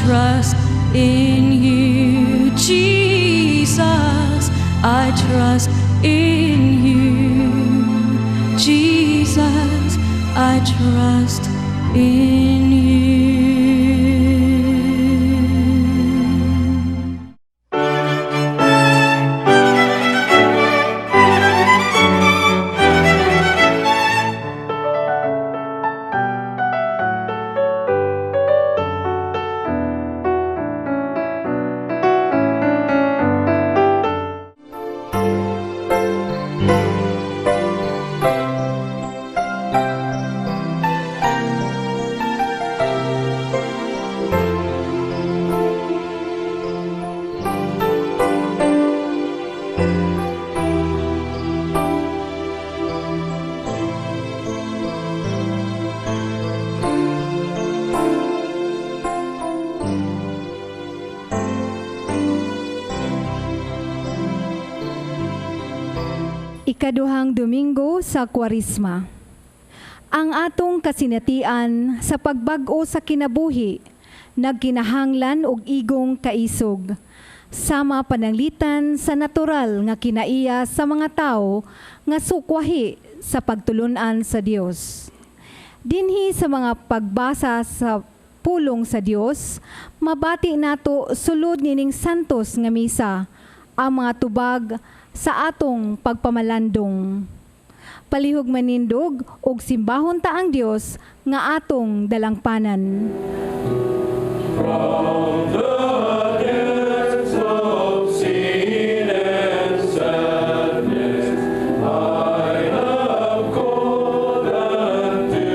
trust in you, Jesus. I trust in you, Jesus. I trust in you. Ikaduhang Domingo sa Kwaresma. Ang atong kasinatian sa pagbag-o sa kinabuhi nagkinahanglan og igong kaisog sama pananglitan sa natural nga kinaiya sa mga tawo nga sukwahi sa pagtulunan sa Dios. Dinhi sa mga pagbasa sa pulong sa Dios, mabati nato sulod nining santos nga misa ang mga tubag sa atong pagpamalandong. Palihog manindog og simbahon ta ang Dios nga atong dalangpanan. From the depths of sin and sadness, I have called unto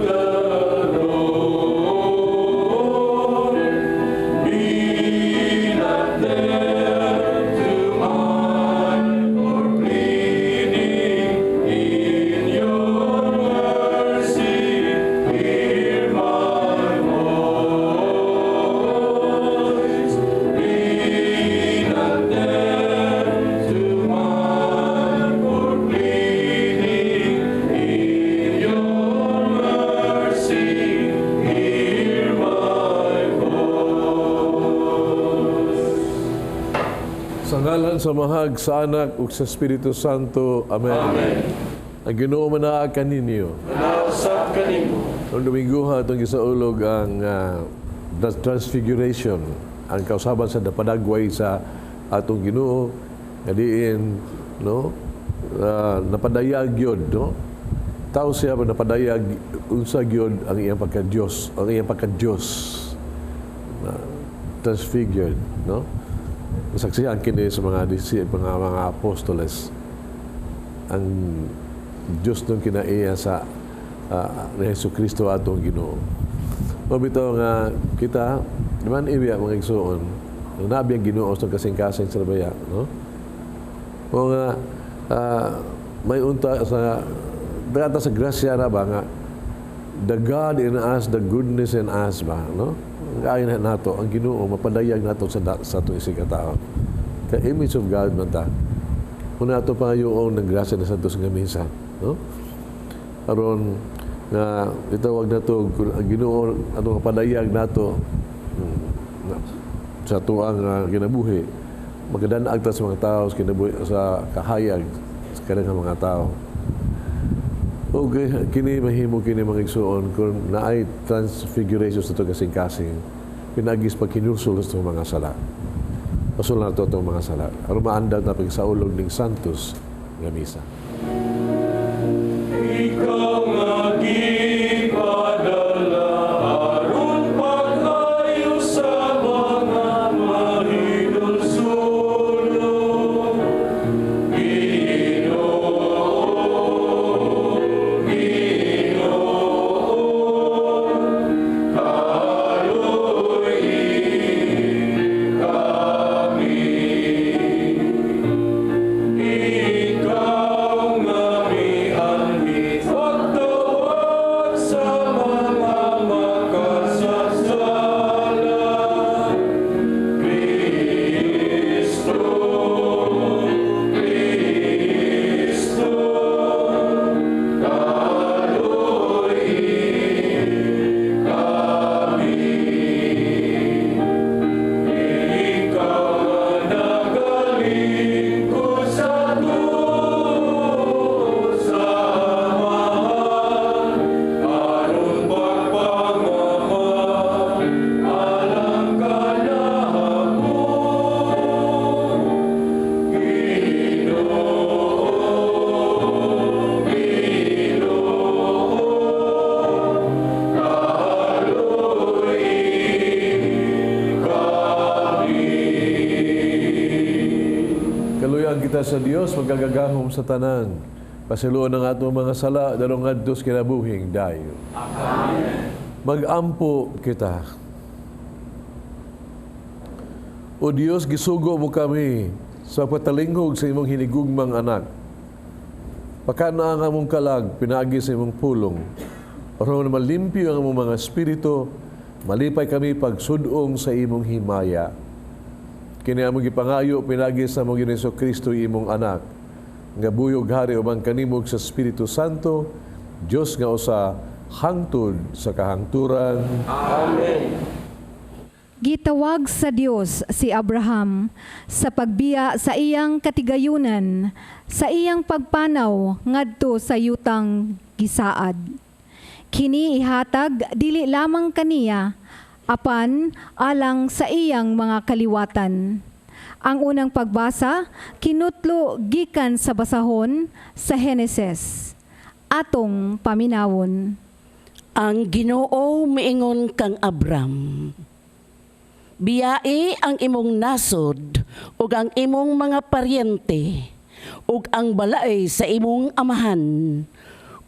the Lord. Be not deaf to my poor pleading, in your mercy hear my voice. Be not deaf to my poor pleading, in your mercy hear my voice. Sa ngalan sa Amahag, sa Anak, ug sa Espiritu Santo. Amen. Amen. Ang Ginoo manaa kaninyo. Manaa usab kanimo. Noong Domingo atong gisaulog ang the Transfiguration, ang kausaban sa napadagway sa atong Ginoo nga diin, no, napadayag yun, no, tao siya ba napadayag unsa gyud ang iyang pagka-Dios, ang iyang pagka-Dios na transfigured, no? Masaksihan kini sa mga apostoles ang Diyos nung kinaiya sa ni Jesu Kristo atong Ginoo. Mao bitaw nga kita naman ibiya, mga igsuon, nabi ang Ginoo sa kasing-kasing sa baya, no? Mao nga may unta sa data sa grasya na ba nga the God in us, the goodness in us ba, no? Ang kaya na nato, ang Ginoo mapadayag nato sa atong isig ka tao. Ka image of God man ta. Kung nato pangayoon ng grasya na santos nga misa, no? Aron nga itawag nato ang Ginoo atong padayag nato sa tuang kinabuhi, magadanag ta sa mga tao sa kinabuhi, sa kahayag sa kanang mga tao. Okay, kini mahimo kini, mga igsuon, kung naay transfiguration sa itong kasing-kasing pinagis paghinulsol sa itong mga sala. Pasul nato itong mga sala. Aron maandam na pagsaulog ning Santos nga misa. Ikaw nga gipadala aron pag-ayo sa mga mahinulsulon. Ginoo, Ginoo, kaluoyi kami. Ikaw nga mianhi pagtawag. Kita sa Dios magagagahom sa tanan. Pasayloan ang atong mga sala, dalong ngadto sa kinabuhing dayon. Amen. Magampo kita. O Dios, gisugo mo kami sa pagtalinghog sa imong hinigugmang anak. Pakana ang among kalag, pinaagi sa imong pulong. Aron malimpyo ang among mga espiritu, malipay kami pagsudong sa imong himaya. Kini among gipangayo pinaagi sa among Ginoong Kristo, imong anak, nga buhi ug hari uban kanimo ug sa Espiritu Santo, Dios nga usa hangtod sa kahangturan. Amen. Gitawag sa Dios si Abraham sa pagbiya sa iyang katigayunan, sa iyang pagpanaw ngadto sa yutang gisaad. Kini ihatag dili lamang kaniya, apan alang sa iyang mga kaliwatan. Ang unang pagbasa kinutlo gikan sa basahon sa Heneses. Atong paminawon. Ang Ginoo miingon kang Abram: "Biyai ang imong nasod ug ang imong mga paryente ug ang balay sa imong amahan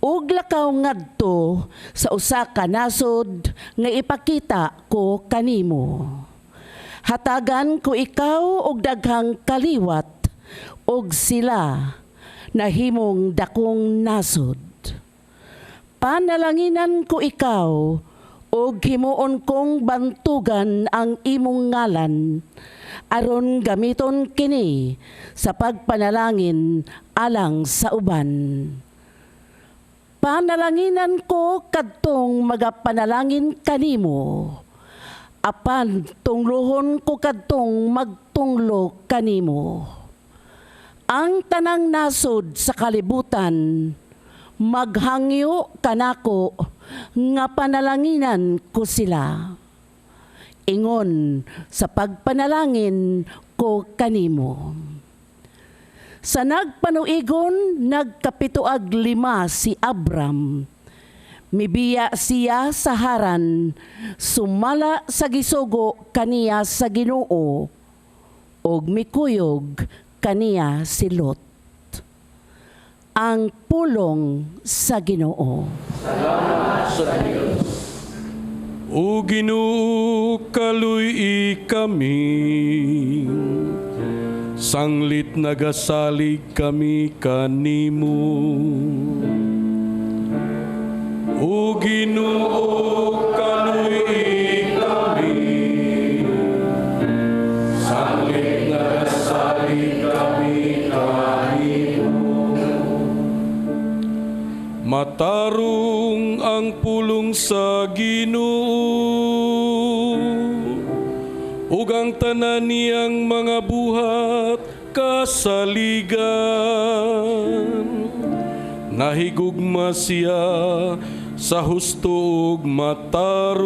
ug lakaw ngadto sa usa ka nasod nga ipakita ko kanimo. Hatagan ko ikaw og daghang kaliwat ug sila nahimong dakong nasod. Panalanginan ko ikaw ug himuon kong bantugan ang imong ngalan aron gamiton kini sa pagpanalangin alang sa uban. Panalanginan ko kadtong magapanalangin kanimo, apan tunglohon ko kadtong magtunglo kanimo. Ang tanang nasod sa kalibutan maghangyo kanako nga panalanginan ko sila. Ingon sa pagpanalangin ko kanimo." Sa nagpanuigon, nagkapito ag 5 si Abram. Mibiya siya sa Haran, sumala sa gisugo kaniya sa Ginoo, ug mikuyog kaniya si Lot. Ang pulong sa Ginoo. O Ginoo, kaluy-i kami. Sanglit nagasalig kami kanimo. O Ginoo, kaluy-i kami. Sanglit nagasalig kami kanimo. Matarong ang pulong sa Ginoo ug ang tanan niyang mga buhat kasaligan. Nahigugma siya sa husto ug matarong.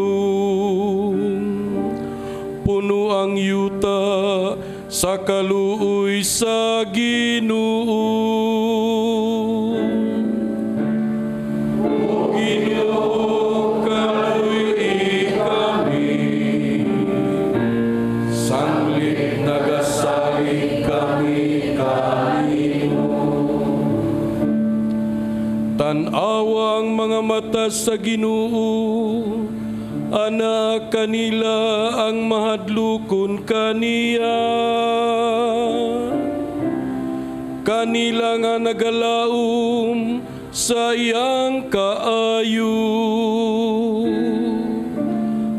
Puno ang yuta sa kaluoy sa Ginoo. O Ginoo, kaluy-i kami. Sanglit nagasalig kami kanimo. Tan-awa ang mga mata sa Ginoo, ana kanila ang mahadlukon kaniya. Kanila nga nagalaom sa iyang kaayo.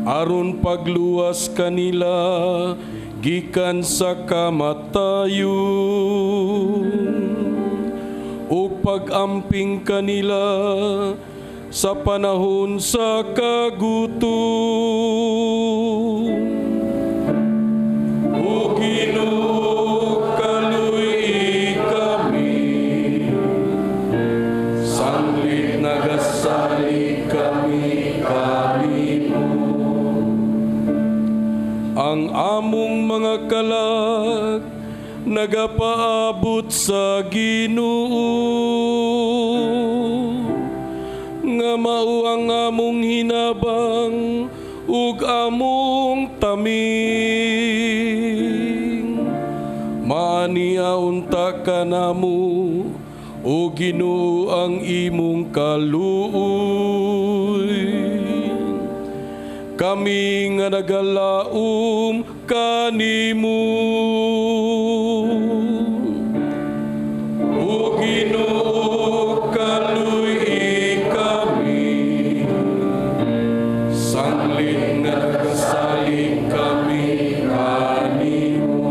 Aron pagluwas kanila gikan sa kamatayon ug pag-amping kanila sa panahon sa kagutom. O Ginoo, kaluy-i kami. Sanglit nagasalig kami kanimo. Ang among mga kalag nagapaabot sa Ginoo nga mao ang among hinabang ug among taming. Maaniya unta kanamo, o Ginoo, ang imong kaluoy. Kami nga nagalaom kanimo. O Ginoo, kaluy-i kami, sanglit nga nagasalig kami kanimo.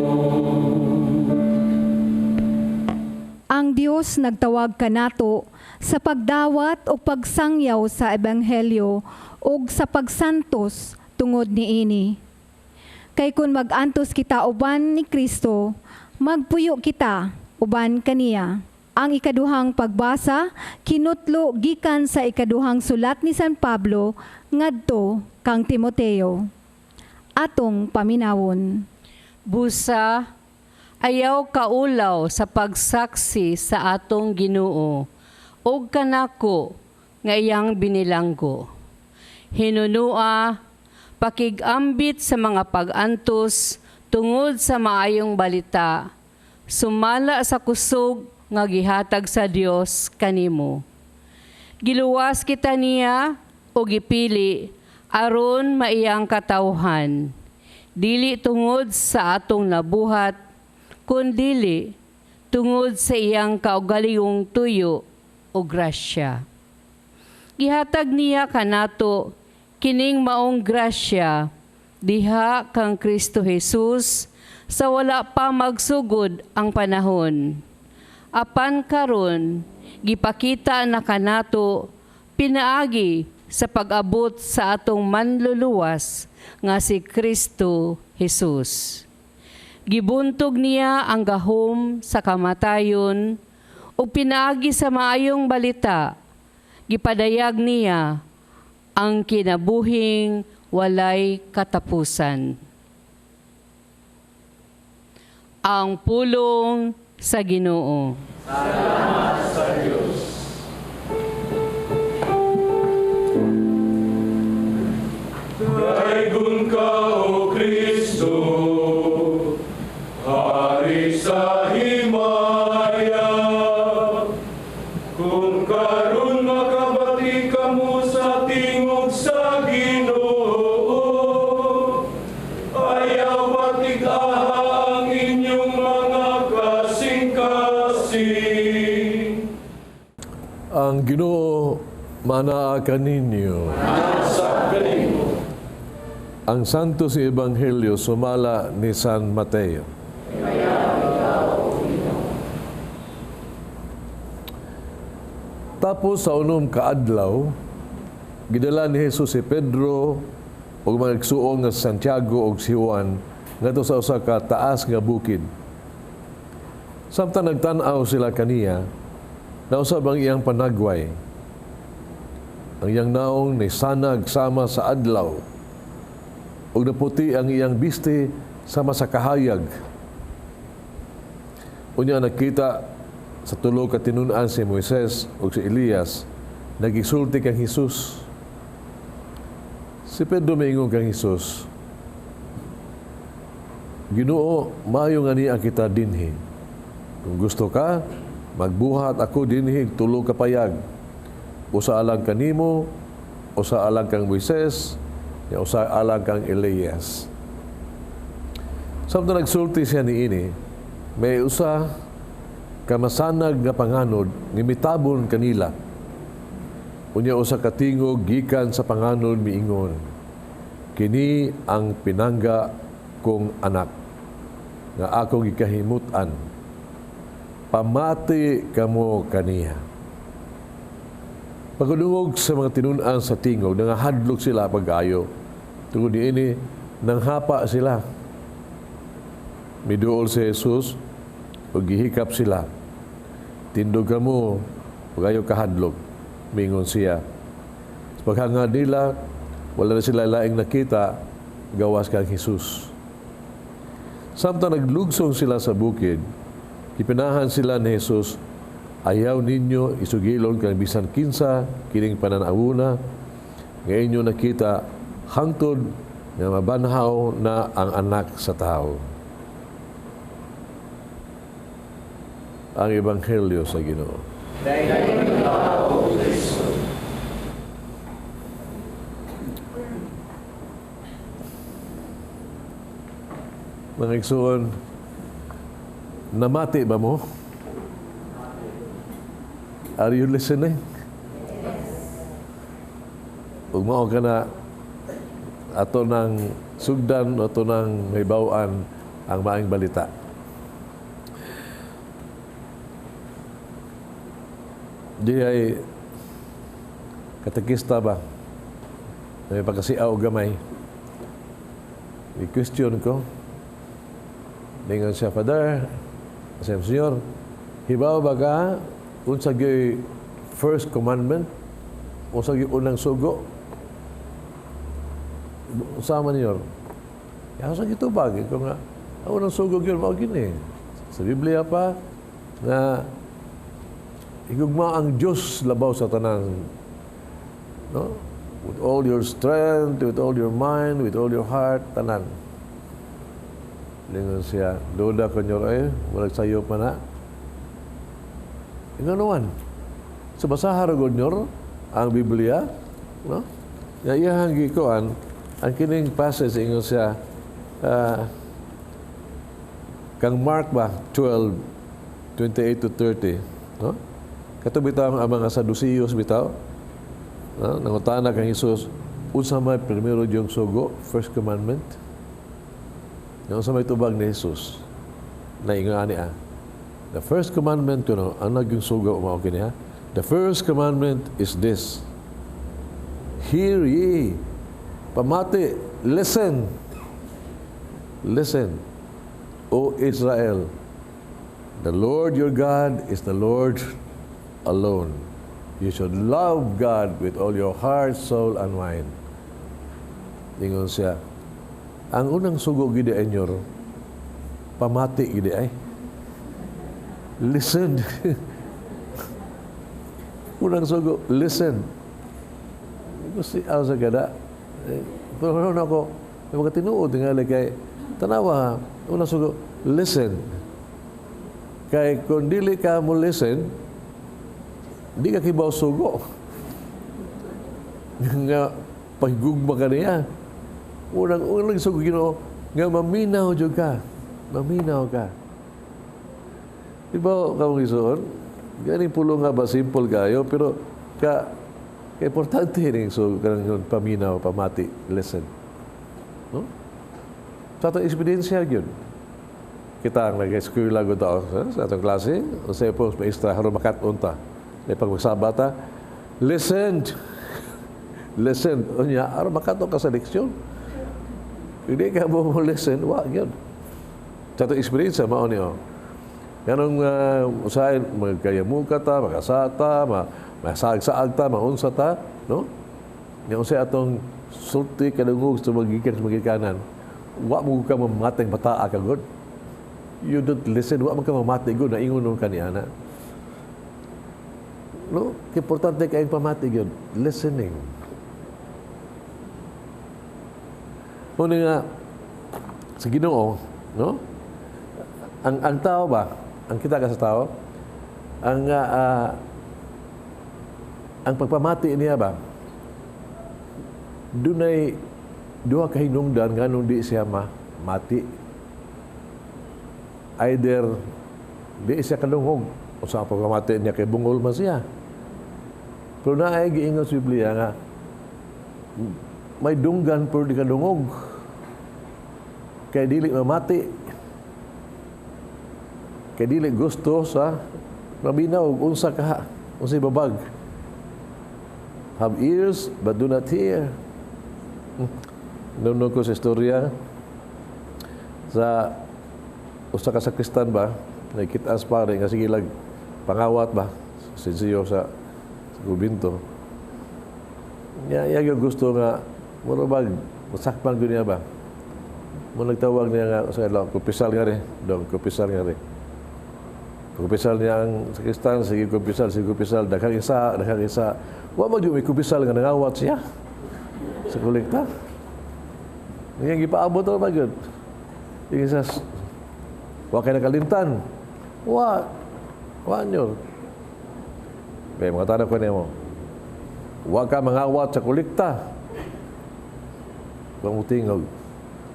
Ang Dios nagtawag kanato sa pagdawat o pagsangyaw sa ebanghelyo ug sa pagsantos tungod niini. Kay kun mag-antos kita uban ni Kristo, magpuyo kita uban kaniya. Ang ikaduhang pagbasa kinutlo gikan sa ikaduhang sulat ni San Pablo ngadto kang Timoteo. Atong paminawon. Busa, ayaw kaulaw sa pagsaksi sa atong Ginoo ug kanako nga iyang binilanggo. Hinunua, pakigambit sa mga pag-antos tungod sa maayong balita, sumala sa kusog nga gihatag sa Dios kanimo. Giluwas kita niya o gipili aron maiyang katawhan, dili tungod sa atong nabuhat, kundili tungod sa iyang kaugalingong tuyo o grasya. Gihatag niya kanato kining maong grasya diha kang Kristo Jesus sa wala pa magsugod ang panahon. Apan karon gipakita na kanato pinaagi sa pag-abot sa atong manluluwas nga si Kristo Jesus. Gibuntog niya ang gahom sa kamatayon ug pinaagi sa maayong balita, gipadayag niya ang kinabuhing walay katapusan. Ang pulong sa Ginoo. Salamat sa Diyos. Daygon ka, O Kristo, Hari sa himaya. Kung karon makabati kamo sa tingog sa Ginoo, ayaw patig-aha ang inyong mga kasing-kasing. Ang Ginoo manaa kaninyo. Ang Santo si Ebanghelyo sumala ni San Mateo. Tapos sa unom kaadlaw, gidala ni Jesus si Pedro ug mga igsuon nga si Santiago ug si Juan ngadto sa usa ka taas nga bukid. Samtang nagtan-aw sila kaniya, nausab ang iyang panagway. Ang iyang naong ni sanag sama sa adlaw, ug naputi ang iyang biste sama sa kahayag. Unya nakita sa tulo ka tinun-an si Moises ug si Elias, nagisulti kang Hesus. Si Pedro miingon kang Hesus, Ginoo, maayo nga niya kita dinhi. Kung gusto ka, magbuhat ako dinhi tulo ka payag. Usa alang kanimo, usa alang kang Moises, usa alang kang Elias. Samtang nagsulti siya niini, may usa ka masanag nga panganod nga mitabon kanila. Unya usa ka tingog gikan sa panganod miingon, Kini ang pinangga kong anak nga akong gikahimut-an. Pamati kamo kaniya. Pagdungog sa mga tinun-an sa tingog, nangahadlok sila pag-ayo. Tungod niini, nanghapa sila. Miduol si Jesus, ug gihikap sila. Tindog kamo, ug ayaw kahadlok, mingon siya. Sa paghangad nila, wala na sila laing nakita, gawas kang Jesus. Samtang naglugsong sila sa bukid, gipinahan sila ni Jesus, ayaw ninyo isugilon kang bisan kinsa kining pananawuna nga inyo nakita hangtod nga mabanhaw na ang anak sa tao. Ang Ebanghelyo sa Ginoo. Mga igsoon, namati ba mo? Are you listening? Yes. Ug mao ka na ato ng sugdan, ato ng mahibaw-an ang maayong balita. Di ay katekista ba? May pagkasiaw gamay. I-question ko. Ningon siya, Father, siya, Senyor, hibaw ba ka unsa gyud first commandment? Unsa gyud unang sugo? Unsa man niyo? Ya sa gitubag ko nga ang unang sugo gyud mao gini. Sa Biblia pa na higugma ang Dios labaw sa tanan. No? With all your strength, with all your mind, with all your heart, tanan. Lingon siya, duda ko nyo ay, walang sayo pa na. Inganuan. So, basaha ra gud nyo ang Biblia, no? Ya iyahang gikuan, ang kining passage ingon siya, kang Mark ba, 12, 28 to 30, no? Kato bitaw ang mga Saduceos bitaw, no? Nangutana kang Hesus, unsa may primero diyong sugo, first commandment? Unsa may tubag ni Hesus? Naingon ani ah. The first commandment kuno, ang nagyong sugo mao kini ha. The first commandment is this. Hear ye. Pamati, listen. Listen, O Israel. The Lord your God is the Lord alone. You should love God with all your heart, soul, and mind. Ingon siya, ang unang sugo gid ay nyor, pamati gid ay. Listen. Unang sugo, listen. Gusto sa kada. Pero ano ako, may mga tinuod nga kay tanawa, unang sugo, listen. Kay kung dili ka mo listen, di ka kibaw sugo. Nga paghigugma ka niya. Unang sugo Ginoo, nga maminaw jud ka. Maminaw ka. Di ba, kamong isuon? Ganing pulo nga ba, simple kayo, pero ka importante rin so, kanang paminaw, pamati, listen. No? Sa atong experience yun. Kita ang nag-eskwela ko tao sa atong klase, o sa po, maestra, haron makat-unta. May pag magsaba ta, listen. Listen. Unya, aron makaton ka sa leksyon. Hindi ka mo listen, wa, yun. Sa atong experience, mao niyo. Ganong usahay, magkayamuka ta, makasata, masaag-saag ta, maunsa ta, no? Nga unsay atong sulti kadungog sa magikan sa magikanan, wa mo ka mamatay bataa ka gud. You don't listen, wa man ka mamati gud, naingon nung kaniana. No? Importante kayong pamati gud, listening. Muna nga, sa Ginoo, no? Ang tao ba, ang kita ka sa tao, ang pagpamati niya ba, dunay duha ka hinungdan nganong di siya mamati. Either di siya kadungog o sa pagpamati niya kay bungol man siya. Pero naay giingon sa Biblia nga may dunggan pero di kadungog. Kay dili mamati. Kay dili gusto sa mabinaw unsa ka, unsay babag. Have ears but do not hear. Nunong ko sa istorya sa usa ka sakristan ba, nakita ang pare nga sige lag pangawat ba, sinsiyo sa gubinto. Nya iya gyud gusto nga mura bag masakpan gyud niya ba. Mo nagtawag niya nga sa adlaw, kumpisal nga rin, dong kumpisal nga rin. Kumpisal niya ang sakristan, sige kumpisal, sige kumpisal, daghang isa, daghang isa. Wa man gyud may kumpisal nga nangawat siya sa kolekta. Nga gipaabot ra ba gyud. Yung isa, wa kay nakalimtan. Wa. Wa nyo. Kaya mga tanong ko nimo. Huwag ka mangawat sa kolekta. Huwag mo tingog.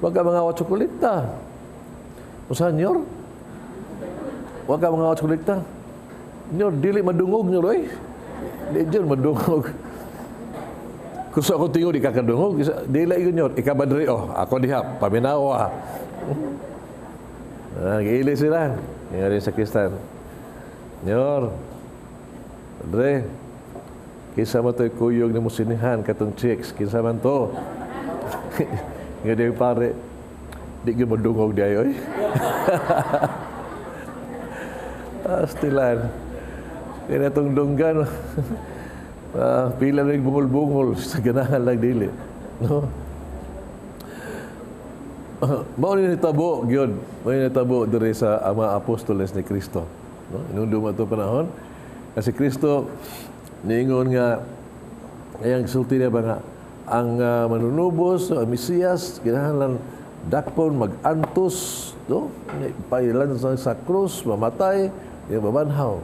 Huwag ka mangawat sa kolekta. Usa nyor? Huwag ka mangawat sa kolekta. Nyor, dili madungog nyor, oy. Di dyan madungog. Kung sa ako tingog, di ka kadungog. Dili yun nyor. Ika ba diri? Oh, ako diha. Paminawa. Ah, giili sila. Nga rin sa Kristan. Nyor, Andre, kinsa man to'y kuyog ni mo sinihan katong chicks, kinsa man to. Nga di pare, di gyud madungog di ay oy. Astilan. Kaya itong dunggan, pila na bungol-bungol sa ganahan lang dili. No? Mao ni nitabo gyud, mao ni nitabo diri sa mga apostoles ni Kristo. No? Inundum ato panahon kasi Kristo niingon nga ayang sulti niya ba nga ang manunubos, ang Mesiyas kinahanglan dakpon mag-antos, no? Pailan sa krus, mamatay, ya mabanhaw.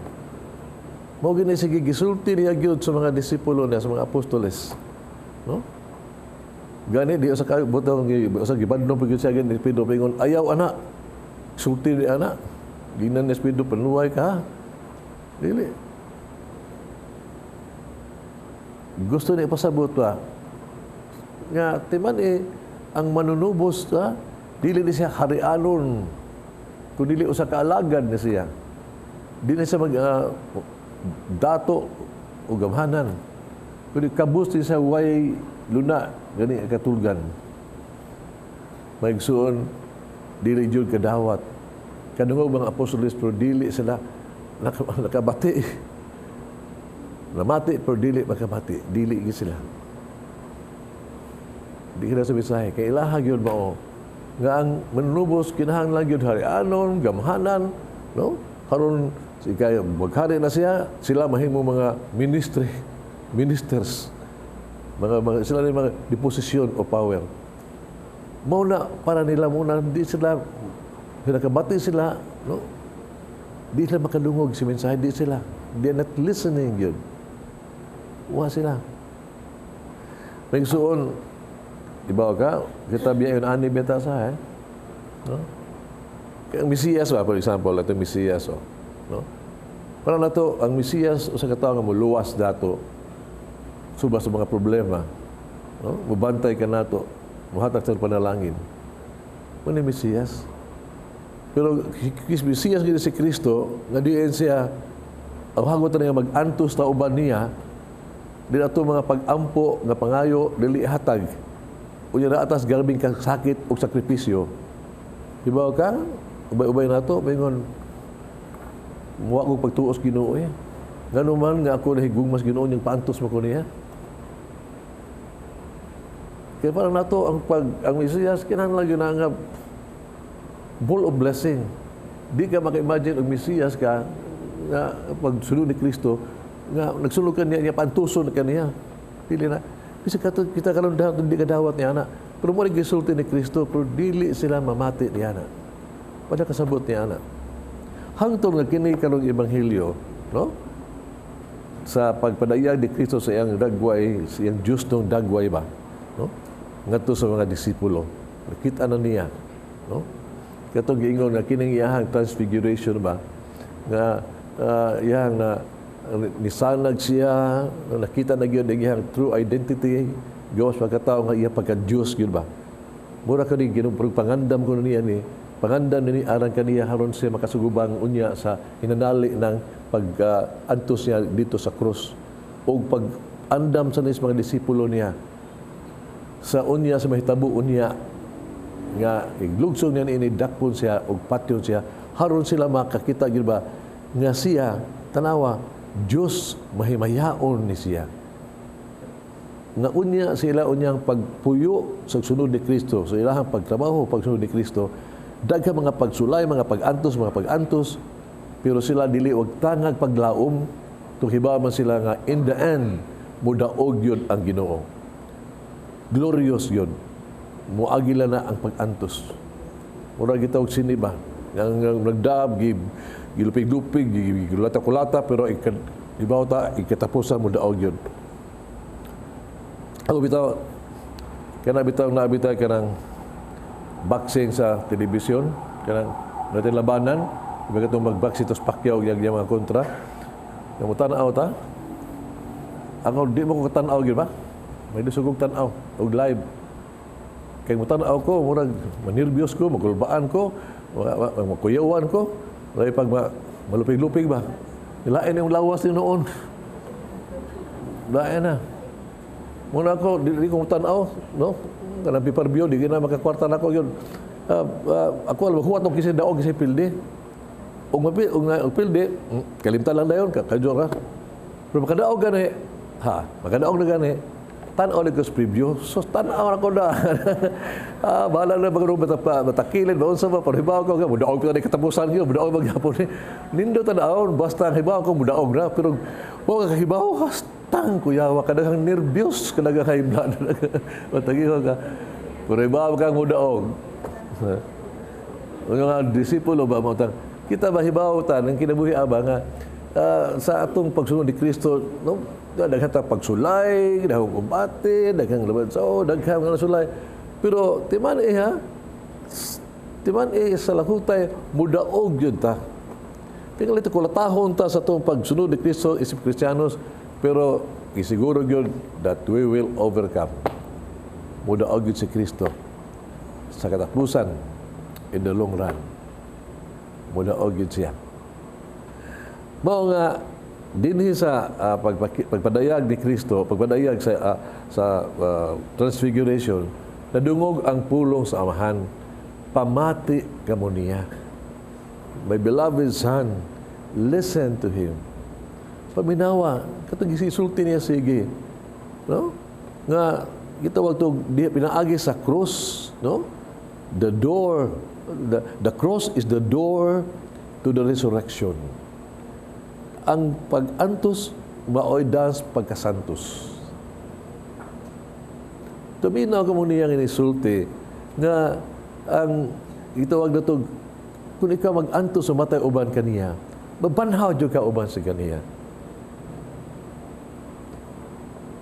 Mao gini sige gisulti niya gyud sa mga disipulo niya, sa mga apostoles. No? Gani di sa kayo butang sa gibadlong pag siya ni Pedro pingon ayaw ana. Sulti ni ana. Ginan ni Pedro panuway ka. Dili. Gusto niya ipasabot ba? Nga timan eh ang manunubos ta dili ni siya harianon kun dili usa ka alagad ni siya. Dili siya mag dato o gamhanan. Kundi kabus ni siya way luna gani katulgan. Maigsuon dili jud kadawat. Kadungog mga apostoles pero dili sila nakabati. Namati pero dili makabati. Dili gyud sila. Di kina sa mensahe. Kay ilaha gyud mao nga ang manunubos kinahanglan gyud harianon, gamhanan, no? Karon si kayo maghari na siya, sila mahimo mga ministry, ministers. Mga sila ni mga deposition of power. Mao na para nila muna di sila pinakabati sila, no? Di sila makadungog si mensahe, di sila. They are not listening yun. Wa sila. May suon, ibaw ka, kita biya yun ani beta sa, eh. No? Ang Mesiyas ba, for example, itong Mesiyas, oh, no? Para na to, ang Mesiyas, usa ka tawo nga muluwas dato, suba sa mga problema, no? Mubantay ka nato, muhatag sa panalangin. Mao ni Mesiyas. Pero Mesiyas gid si Kristo, nga diin siya, ang hagot na niya mag-antos ta uban niya, di nato mga pag-ampo nga pangayo, dili hatag. Unya na atas garbing sakit o sakripisyo. Ibaw ka, ubay-ubay nato, maingon, muwa kong pagtuos Ginoo eh. Ngano man nga ako nahigugmas Ginoo niyang paantos mo ko niya. Kaya parang nato ang Mesiyas kinahanglan gyud na nga full of blessing. Di ka maka-imagine og Mesiyas ka nga pagsunod ni Kristo nga nagsulod ka niya, niya paantuson ka niya. Dili na. Kasi kita karon di ka dawat niya ana. Pero mo gisulti ni Kristo pero dili sila mamati niya ana. Wala kasabot niya ana. Hangtod nga kini karong ebanghelyo, no? Sa pagpadayag ni Kristo sa iyang dagway, sa iyang justong dagway ba, no? Ngadto sa mga disipulo. Nakita na niya, no? Katong giingon nga kining iyahang transfiguration ba nga iyang na nisanag siya, nakita na gyud ang iyang true identity, gawas pagkatao nga iya pagka-Dios gyud ba. Mura ka ni Ginoo pangandam kuno niya ni pangandam ni aran kaniya haron siya makasugubang unya sa hinanali ng pag-antos niya dito sa krus o pag-andam sa nis mga disipulo niya sa unya sa mahitabo unya nga iglugsong niya ini dakpon siya og patyon siya haron sila makakita gyud ba nga siya tanawa Dios mahimayaon ni siya nga unya sila unyang pagpuyo sa sunod ni Kristo sa ilahang pagtrabaho pagsunod ni Kristo daghan mga pagsulay, mga pag-antos, pero sila dili og tangag paglaom tung hibaw man sila nga in the end mudaog yun ang Ginoo. Glorious yun. Muagila na ang pag-antos. Mura gitawag sini ba? Ang nagdaab, Gilupig-lupig, gilata-kulata, pero ibaw ta ikatapusan mo daog yun. Ako bitaw, kana bitaw na bitaw kanang boxing sa telebisyon, kanang natin labanan, iba katong mag-boxing tos Pacquiao yang mga kontra. Nga mo tan-aw ta. Ako di mo ko tan-aw gyud ba? May dusog kog tan-aw og live. Kay mo tan-aw ko, murag manerbyos ko, magulbaan ko, makuyawan ko. Lahi pag malupig-lupig ba? Lain yung lawas ni noon. Lain na. Muna ako, di ko tan-aw, no? Kanang pay-per-view, di na makakwarta na ako yun. Ako, alam, huwat nung kisay daog, kisay pildi. Ug mapi, ug na, ug pildi, kalimtan lang dayon, kadyo ka. Pero makadaog gani, ha, makadaog na gani, tan-aw na ko sa preview, so tan-aw na ko na. Bahala na bago matakilin, ba unsa ba, pero hibaw ko, mudaog ko na katapusan yun, mudaog maghapon ni. Nindo tan-aw, basta ang hibaw ko, mudaog na, pero wa ka kahibaw, hastang kuyawa, kadaghang nervyos, kadaghang high blood. Matagiho ka. Pero hibaw kang mudaog. Ang mga disipulo ba mo tang kita ba hibaw ta ng kinabuhi aba nga sa atong pagsunod ni Kristo, no, daghan ta pagsulay, daghang kumbate, daghang laban sa daghang nga sulay, pero timan eh ha, timan eh sa lakutay mudaog yun ta. Tingali ito kulatahon ta sa atong pagsunod ni Kristo isip Kristiyanos, pero isiguro yun that we will overcome. Mudaog yun si Kristo sa katapusan, in the long run. Mudaog yun siya. Mao nga dinhi sa pagpadayag ni Kristo, pagpadayag sa Transfiguration, nadungog ang pulong sa Amahan, "Pamati kamo niya. My beloved Son, listen to Him." Paminawa, katong gisulti niya sige. No? Nga gitawag to di pinaagi sa cross, no? The door, the cross is the door to the resurrection. Ang pag-antos maoy das pagkasantos. Tuminaw ka mo niyang inisulti nga ang gitawag na to, kung ikaw mag-antos sumatay uban kaniya, mabanhaw jud ka uban sa kaniya.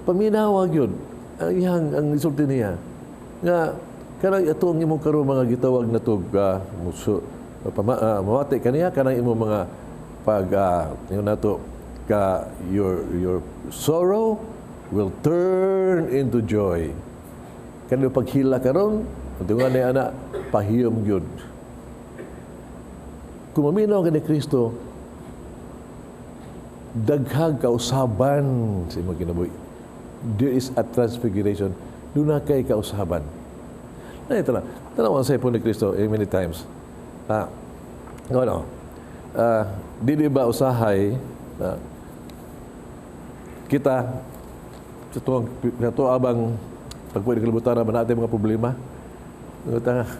Paminawa gyud ang iyang ang isulti niya nga kanang atong imong karon mga gitawag na to muso, mamati kaniya kanang imong mga pag yung nato ka your sorrow will turn into joy. Kanang paghila karon tungan ni ana pahiyom gyud. Kung maminaw ka ni Kristo, daghang kausaban sa imong kinabuhi. There is a transfiguration. Doon na kay kausaban. Na ito na. Tanawan sa po ni Kristo many times. Ano? Dili ba usahay kita sa tuwang sa tuwa abang pagpuwi kalibutan na natin mga problema? Nga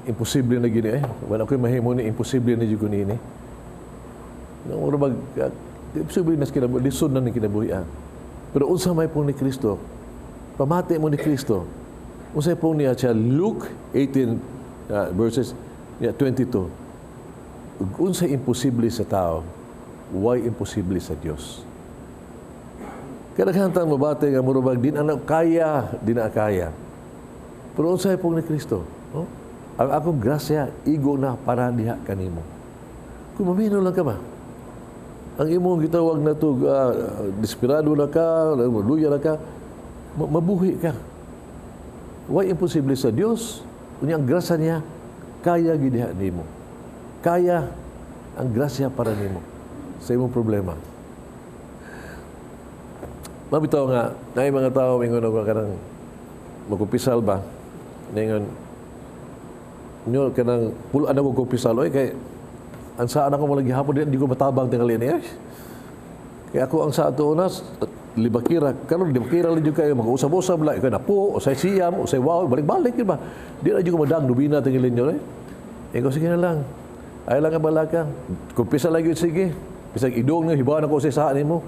imposible na gini eh. Wala ko'y mahimo ni, imposible na jud ko niini. Mura bag imposible na sa kinabuhi, lisod na ni kinabuhi ah. Pero unsa may pong ni Kristo? Pamati mo ni Kristo. Unsa pong niya siya Luke 18 verses, yeah, 22. Ug unsa imposible sa tao, why imposible sa Dios? Kadaghan tang mabati nga mura bag di na kaya, di na kaya. Pero unsay pong ni Kristo? No? Ang akong grasya igo na para diha kanimo. Kung maminaw lang ka ba? Ang imong gitawag na to, desperado na ka, luya na ka, mabuhi ka. Why imposible sa Dios? Unya ang grasya niya kaya gid diha nimo. Kaya ang grasya para nimo sa imong problema. Mabitaw nga, naay mga tao mingon og kanang magkumpisal ba? Ningon nyo kanang pulaan ako kumpisal oy, kay ang saan ako mo lagi hapon di ko matabang tingali niya. Kaya ako ang sa ato una libakira karon libakira lang jud kayo mag-usab-usab lang ikaw napo usay siyam usay wow balik-balik yun ba di na jud ko madag nobina tingali niyo eh. Ikaw sige na lang. Ay lang ang balaka. Kumpisa lang yun, sige. Bisag idong niyo, hibaan ako sa saan nimo.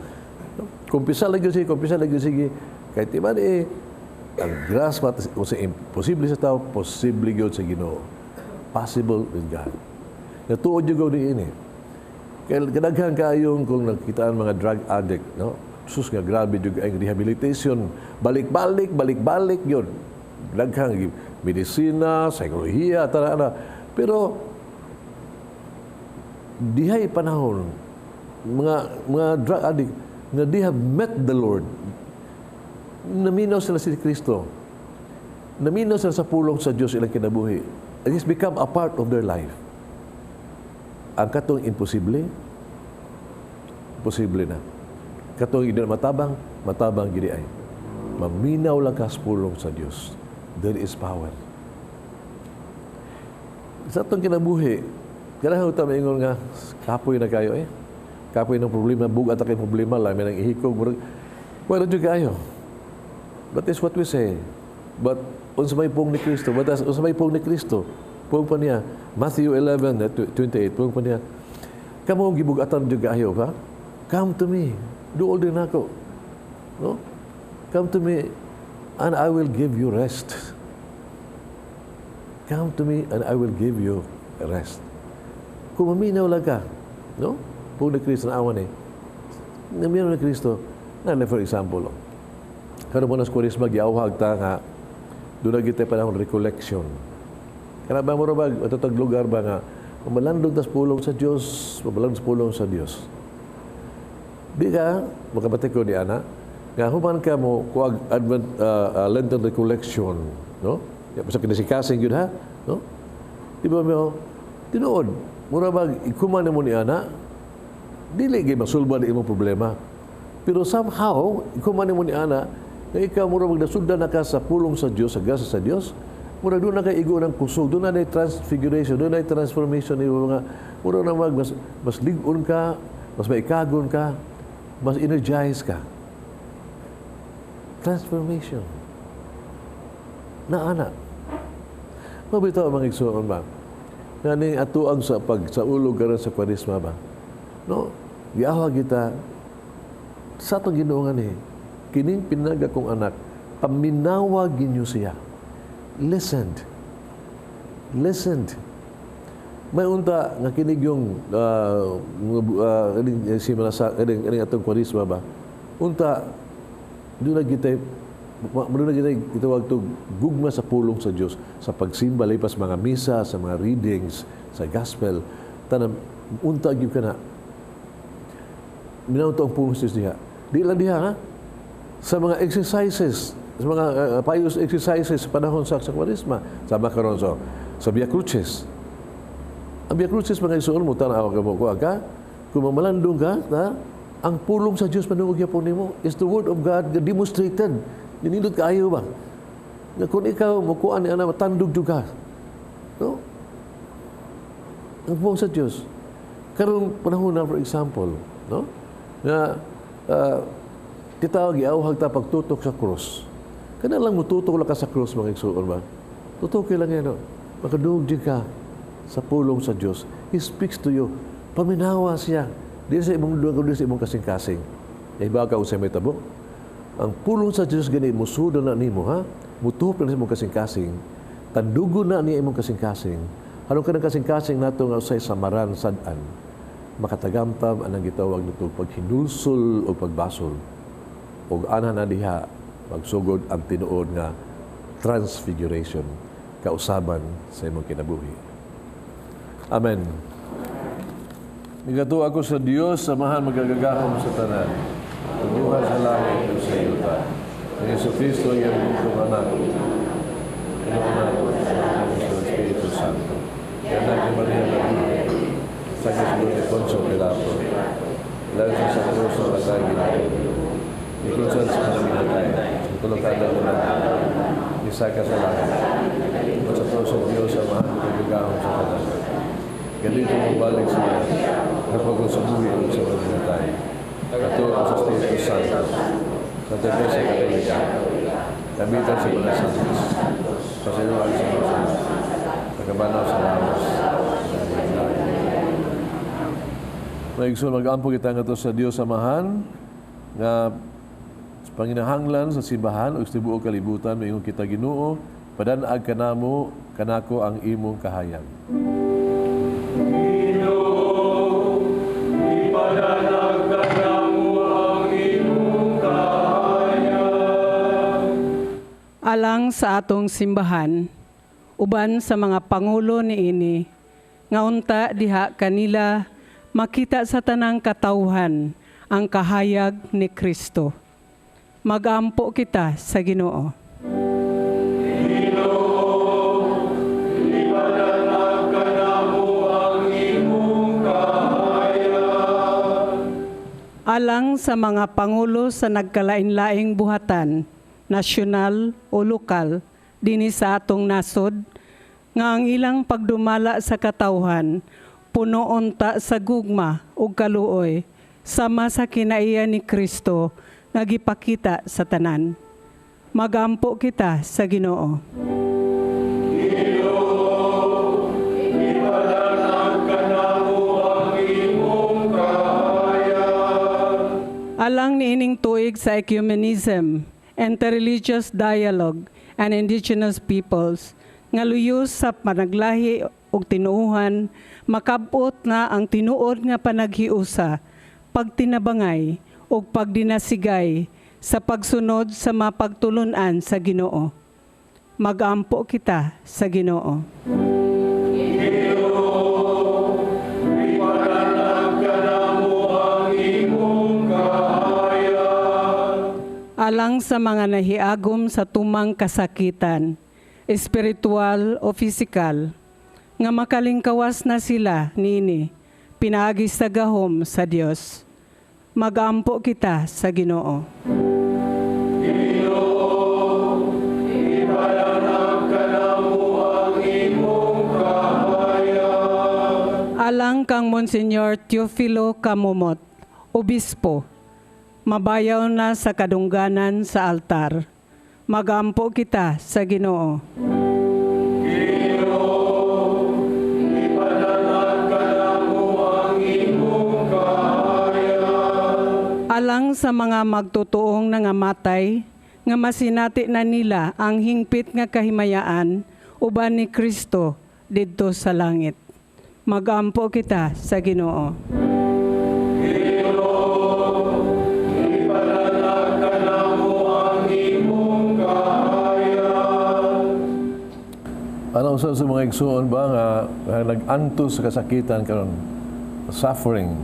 Kumpisa lang yun, sige, kumpisa lang yun, sige. Kay timan eh, ang grasp at kung sa imposible sa tao, posible yun sa Ginoo. Possible with God. Natuod yun ni ini. Kay kadaghan kaayong kung nakitaan mga drug addict, no? Sus nga grabe jud ang rehabilitation, balik-balik, balik-balik yun. Daghang medisina, psikolohiya, tara na. Pero dihay panahon mga drug addict nga they have met the Lord. Naminaw sila si Kristo. Naminaw sila sa pulong sa Diyos ilang kinabuhi. It has become a part of their life. Ang katong imposible, posible na. Katong hindi na matabang, matabang gidi ay. Maminaw lang ka sa pulong sa Diyos. There is power. Sa atong kinabuhi, kailangan ta maingon nga, kapoy na kayo eh. Kapoy ng problema, bugat kay problema, lami ng ihikog. Wala jud kayo. That is what we say. But unsa may pulong ni Kristo? But unsa may pulong ni Kristo? Pulong pa niya, Matthew 11:28, pulong pa niya, "Kamo gibugatan jud kaayo ha? Come to me. Duol din ako. No? Come to me and I will give you rest. Come to me and I will give you rest." Kung maminaw lang ka, no? Pulong ni Kristo na awan eh. Naminaw ni Kristo, na for example, oh, karon mo na sa Kwaresma, giawhag ta nga doon na kita panahon recollection. Kana ba mo ba ato lugar ba nga mamalandong tas pulong sa Dios, mamalandong sa pulong sa Dios. Di ka makabati ko ni ana nga human ka mo kuag Advent Lenten recollection, no? Ya basta kinasikasing gyud ha, no? Di ba mo tinuod mura ba ikuman mo ni ana dili gyud masulbad imong problema. Pero somehow ikuman mo ni ana nga ikaw mura magdasugdan na ka sa pulong sa Dios, sa grasya sa Dios, mura doon na kay igo ng kusog, doon na transfiguration, doon na transformation ni mga mura na mag mas lig-on ka, mas maikagon ka, mas energized ka. Transformation. Na ana. Mabitaw mga igsoon ba? Nga ning atuang sa pag sa ulog karon sa Kwaresma ba? No, giawhag kita sa atong Ginoo nga ni kining pinaga kong anak, paminawa ginyo siya. Listened. Listened. May unta nga kinig yung si Manasa, kining atong Kwaresma ba? Unta doon na kita itawag to gugma sa pulong sa Dios sa pagsimba lipas mga misa, sa mga readings sa gospel, tanam unta gyud kana minaw to ang pulong sa Dios diha. Di lang diha ha, sa mga exercises, sa mga pious exercises sa panahon sa Kwaresma, sama karon so sa Via Crucis. Ang Via Crucis, mga isuon mo, tanaw ka mo kuha ka, kung mamalandong ka, na, ang pulong sa Dios manungog yapon nimo is the word of God demonstrated. Ninindot kaayo ba? Nga kung ikaw mukuan ni ana matandog jud ka. No? Ang pulong sa Dios. Karon panahon na, for example, no? Nga kita giawhag ta pagtutok sa cross. Kana lang mututok lang ka sa cross, mga igsuon ba? Tutok lang yan, no? Makadungog din ka sa pulong sa Dios. He speaks to you. Paminawa siya. Di sa imong dugang, di sa imong kasing-kasing. Iba ka usay may tabo. Ang pulong sa Dios gani musuda na nimo ha. Mutuhop na sa imong kasing-kasing. Tandugo na niya imong kasing-kasing. Aron ka ng kasing-kasing nato nga usay samaran sad-an. Makatagamtam anang gitawag nito paghinulsol o pagbasol. Og ana na diha magsugod ang tinuod nga transfiguration, kausaban sa imong kinabuhi. Amen. Nigatuo ako sa Dios, Amahan magagagahom sa tanan. Tumuhan sa langit ug sa yuta. Ni Jesu Cristo ang iyang bugtong anak. Ginoo nato, sa Espiritu Santo. Anak ni Maria la Virgen. Sa Kristo ni Poncio Pilato. Ilan sa krus sa patay ginoo. Ikunsan sa mga minatay. Tulog kada ulan. Isa ka sa langit. At sa krus sa Diyos, Amahan magagahom sa tanan. Ganito mabalik siya kapag sa buhi o sa mga minatay. Katuo sa Espiritu Santo. Sa Iglesia Katolika. Kabitan sa mga santos. Pasiluan sa mga sala. Pagkabanaw sa lawas. Maigsoon, mag-ampo kita nga to sa Dios Amahan nga sa panginahanglan sa simbahan o sa tibuok kalibutan. Maingon kita, "Ginoo, padanag kanamo kanako ang imong kahayag." Ginoo, Alang sa atong simbahan, uban sa mga pangulo niini, nga unta diha kanila makita sa tanang katawhan ang kahayag ni Kristo. Magampo kita sa Ginoo. Ginoo, ipanatag kanamo ang imong kahayag. Alang sa mga pangulo sa nagkalain-laing buhatan, nasyonal o lokal, dinhi sa atong nasod, nga ang ilang pagdumala sa katawhan, puno unta sa gugma ug kaluoy, sama sa kinaiya ni Kristo nga gipakita sa tanan. Magampo kita sa Ginoo. Ginoo, ipanatag kanamo ang imong kahayag. Alang niining tuig sa ecumenism, interreligious dialogue, and indigenous peoples, nga luyos sa panaglahi ug tinuohan, makab-ot na ang tinuod nga panaghiusa, pagtinabangay ug pagdinasigay sa pagsunod sa mapagtulun-an sa Ginoo. Magampo kita sa Ginoo. Ginoo, ipanatag kanamo ang imong kahayag. Alang sa mga nahiagom sa tumang kasakitan, espiritual o pisikal, nga makalingkawas na sila nini, pinaagi sa gahom sa Dios. Magampo kita sa Ginoo. Ginoo, ipanatag kanamo ang imong kahayag. Alang kang Monsignor Teofilo Camomot, Obispo, mabayaw na sa kadungganan sa altar. Magampo kita sa Ginoo. Ginoo, ipanatag kanamo ang imong kahayag. Alang sa mga magtutuong nangamatay, nga masinati na nila ang hingpit nga kahimayaan uban ni Kristo didto sa langit. Magampo kita sa Ginoo. Ginoo, ipanatag kanamo ang imong kahayag. Ano sa mga igsuon ba nga nag-antos sa kasakitan karon, suffering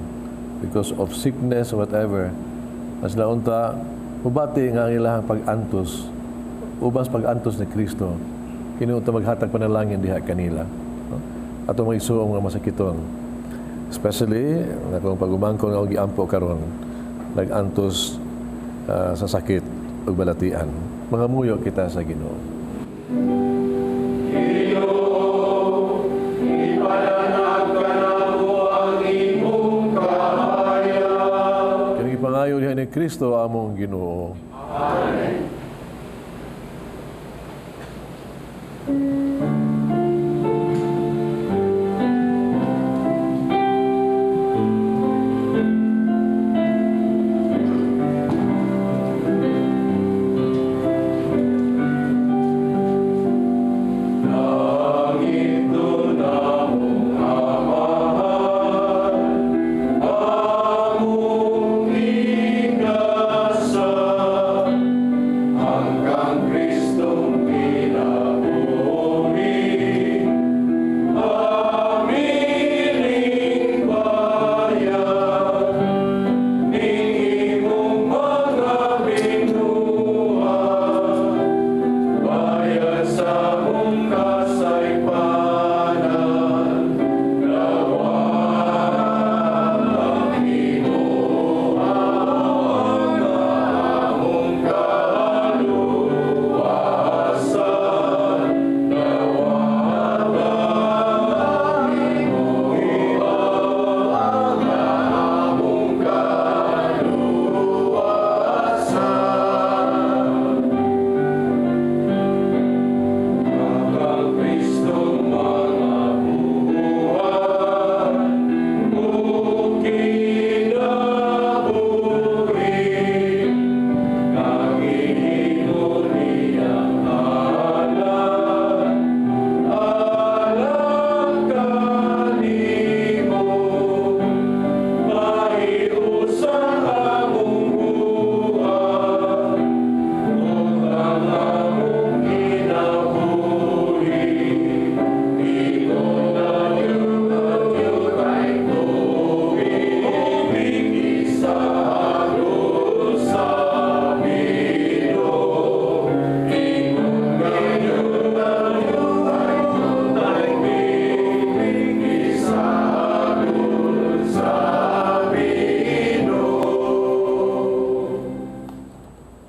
because of sickness or whatever, mas launta mubati nga ang ilahang pag-antos uban sa pag-antos ni Kristo, kini unta maghatag panalangin diha kanila, no? Atong mga igsuon nga masakiton, especially akong pag-umangkon nga giampo karon nag-antos sa sakit ug balatian, mangamuyo kita sa Ginoo. Ginoo, ipanatag kanamo ang imong kahayag. Kini gipangayo diha ni Kristo among Ginoo. Amen. Langitnon among Amahan, among ingasan, hanggang Kristong kinabuhi.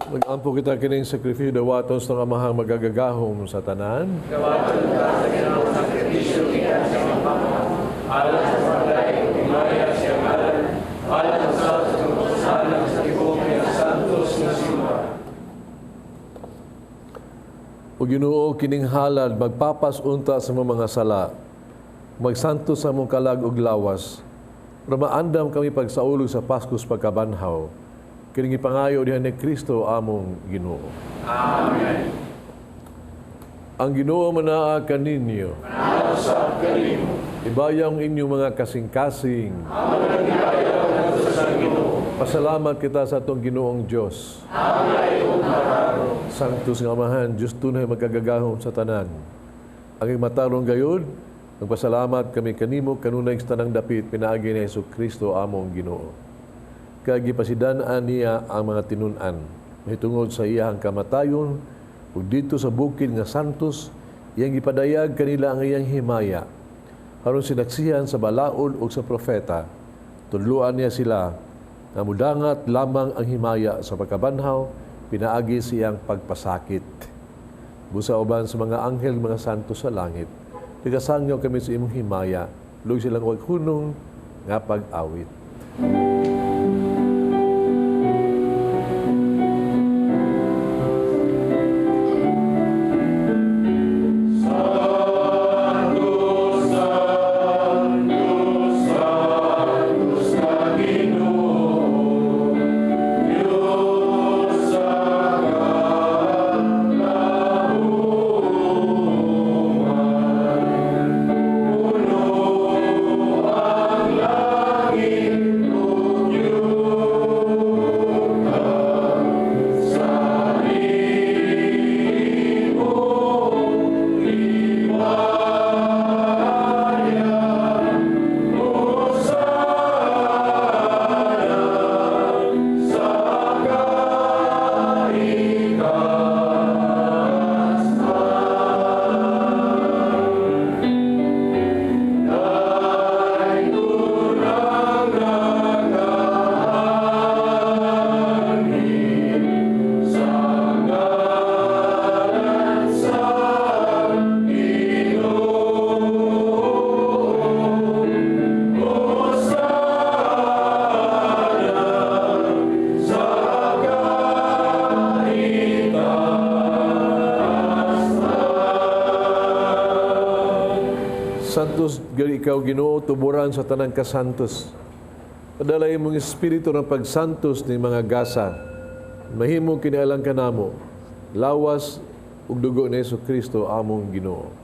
Mag-ampo kita kining sakripisyo dawaton sa Amahang magagagahom sa tanan. O Ginoo, kining halad magpapas-unta sa mga sala, magsanto sa among kalag ug lawas. Ramaandam kami pagsaulog sa Paskos pagkabanhaw. Kining ipangayo diha ni Kristo among Ginoo. Amen. Ang Ginoo manaa kaninyo. Ibayang inyong mga kasing-kasing. Pasalamat kita sa atong Ginoong Dios. Sanctus nga Amahan, Diyos tunay magkagagahom sa tanan. Ang matarong gayud, nagpasalamat kami kanimo kanunay sa tanang dapit pinaagi ni Hesus Kristo among Ginoo. Kay gipasidan-an niya ang mga tinun-an mahitungod sa iyang kamatayon ug didto sa bukid nga santos iyang gipadayag kanila ang iyang himaya. Aron sinaksihan sa balaod ug sa propeta, tudloan niya sila nga mudangat lamang ang himaya sa pagkabanhaw pinaagi siyang pagpasakit. Busa uban sa mga anghel, mga santo sa langit, tigasangyaw kami sa imong himaya, lug silang wag hunong nga pag-awit. Santos ikaw Ginoo, tuburan sa tanang kasantos. Padalay mong espiritu ng pagsantos ni mga gasa. Mahimo kinialang kanamo, lawas ug dugo ni Hesus Kristo among Ginoo.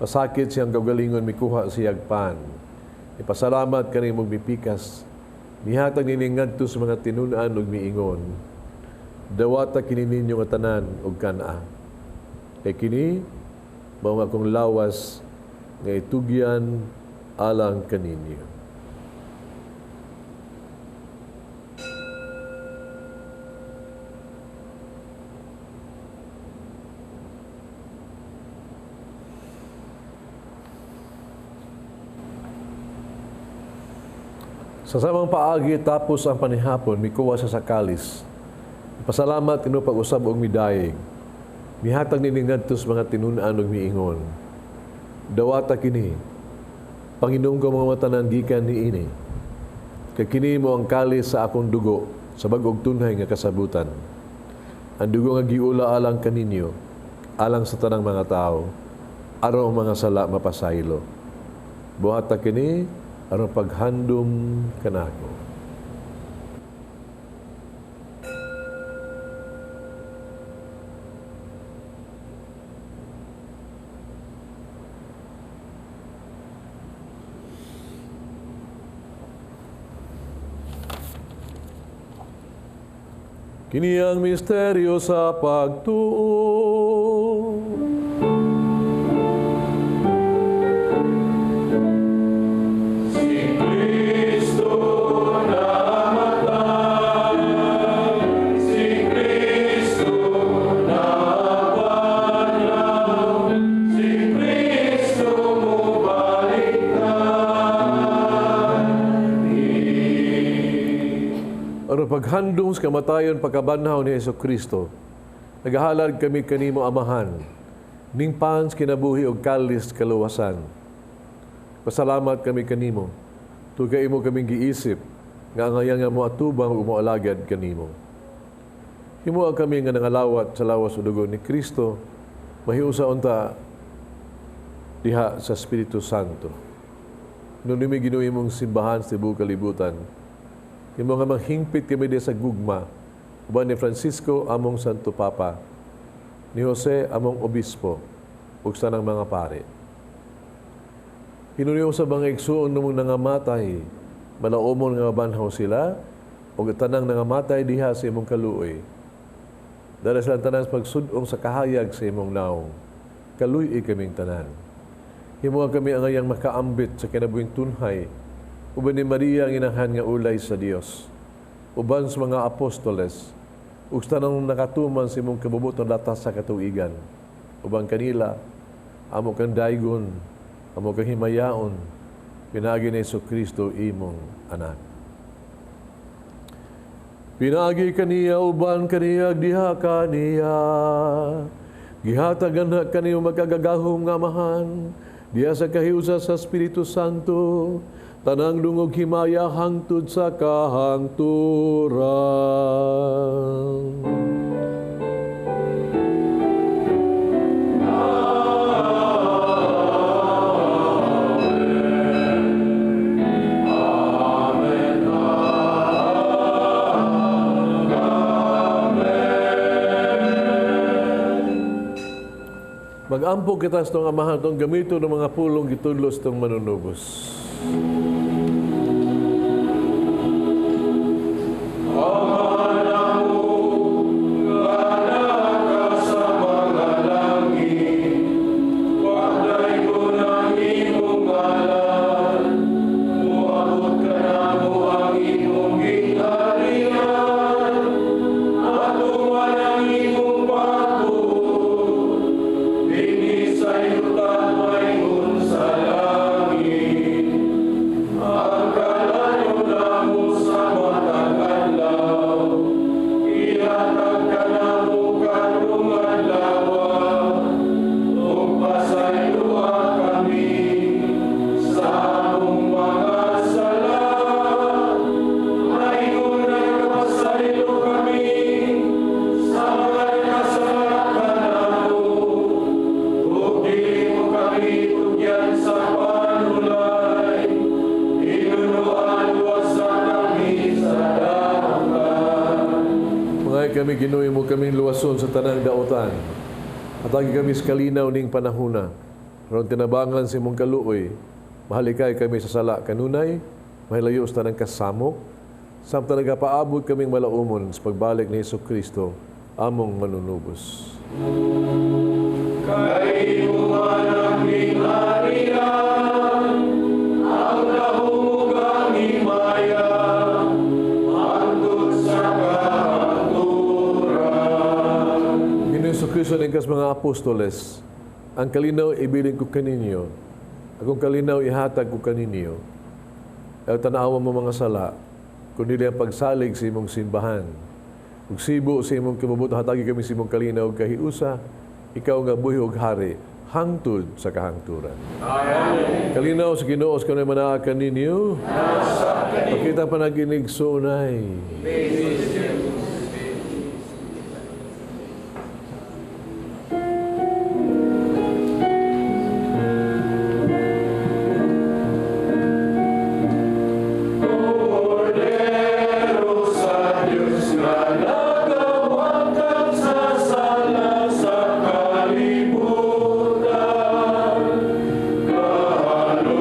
Pasakit siyang kaugalingon mikuha siyag pan. Ipasalamat kanimong mipikas. Mihatag nining ngadto sa mga tinun-an ug miingon. Dawata kini ninyo nga tanan ug kan-a. Kay kini mao nga akong lawas nga itugyan alang kaninyo. Sa samang paagi tapos ang panihapon, mikuha siya sa kalis. Pasalamat kinu pag-usab og midayeg. Mihatag nining ngadto sa mga tinun-an og miingon. Dawata kini, Panginoon ko mga matanan gikan niini. Kay kini mo ang kalis sa akong dugo sa bag-ong tunhay nga kasabutan. Ang dugo nga giula alang kaninyo, alang sa tanang mga tao, aron ang mga sala mapasaylo. Buhata kini aron paghandom kanako. Kini ang misteryo sa pagtuo. Si Kristo namatay, si Kristo nabanhaw, si Kristo mubalik na. Aron paghandom Ug handong sa kamatayon pagkabanhaw ni Hesus Kristo, nagahalad kami kanimo, Amahan, ning pans kinabuhi og kalis kaluwasan. Pasalamat kami kanimo, tungod imo kaming giisip, nga angayan nga moatubang ug moalagad kanimo. Himoa kami nga nangalawat sa lawas ug dugo ni Kristo, mahiusa unta diha sa Espiritu Santo. Hinumdumi, Ginoo, imong simbahan sa tibuok kalibutan. Himo nga manghingpit kami diha sa gugma, uban ni Francisco among Santo Papa, ni Jose among Obispo, ug sa tanang mga pare. Hinumdumi sa mga igsuon namong nangamatay, malaumon nga mabanhaw sila, ug tanang nangamatay diha sa imong kaluoy. Dala silang tanan sa pagsud-ong sa kahayag sa imong naong. Kaluy-i kaming tanan. Himoa kami angayang makaambit sa kinabuhing tunhay, uban ni Maria ang inahan nga ulay sa Dios, uban sa mga apostoles, ug sa tanang nakatuman sa imong kabubuton latas sa katuigan. Uban kanila, amo kang daygon, amo kang himayaon, pinaagi ni Hesus Kristo imong anak. Pinaagi kaniya, uban kaniya, diha kaniya, gihatagan na kaniyo makagagahom nga Amahan, diha sa kahiusa sa Espiritu Santo, tanang dungog himaya hangtod sa kahangturan. Mag-ampo kita sa itong Amahan, itong gamito ng mga pulong gitudlo sa itong manunubos. Mga kami, Ginoo, mo kaming luwason sa tanang daotan. Hatagi kami sa kalinaw ning panahuna. Aron tinabangan sa imong kaluoy, mahalikay kami sa sala kanunay, mahilayo sa tanang kasamok, samtang nagapaabot kaming malaumon sa pagbalik ni Hesus Kristo, among manunubos. Kay ang gingharian, ang gahom ug ang himaya, hangtod sa kahangturan. Ginoo Hesus Kristo, kas mga apostoles, ang kalinaw ibilin ko kaninyo, akong kalinaw ihatag ko kaninyo. Ayaw tanawa mo mga sala, kundi ang pagsalig sa imong simbahan. Ug sibo sa imong kabubuton, hatagi kami sa imong kalinaw kahiusa, ikaw nga buhi ug hari, hangtod sa kahangturan. Amen. Kalinaw sa Ginoo sa kanunay manaa kaninyo. Pakita panaginigsuonay. Peace. Kordero sa Diyos nga nagawangkat sa sala sa kalibutan, Kaluy-i,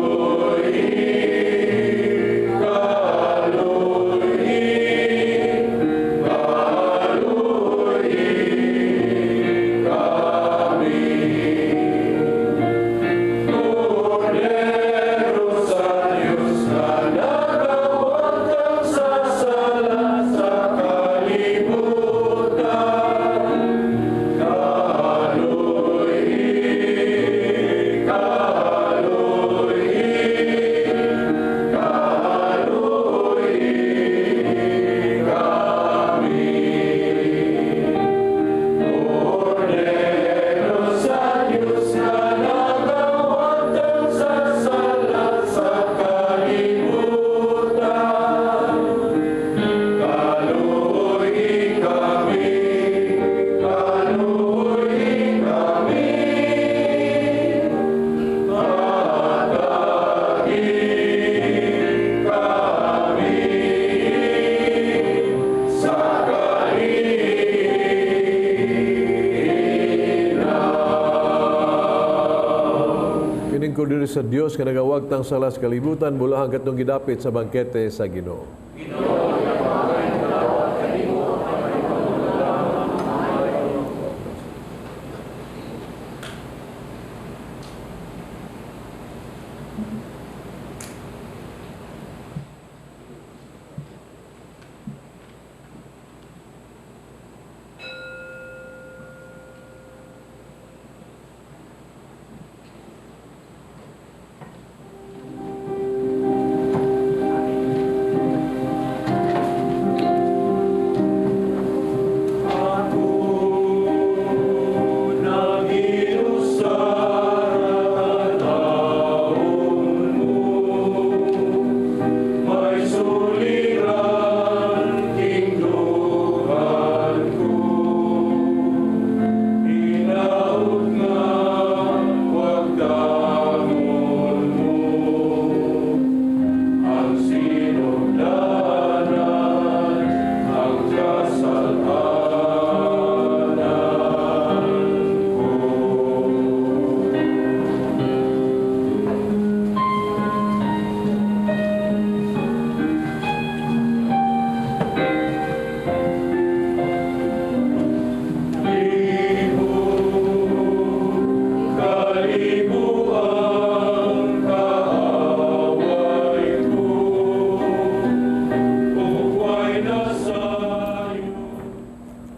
kaluy-i, kaluy-i kami. Kordero sa Diyos nga nagawangkat sa sala sa kalibutan, Kordero sa Dios nga nagawagtang sala sa kalibutan, bulahan katong gidapit sa bangkete sa Ginoo.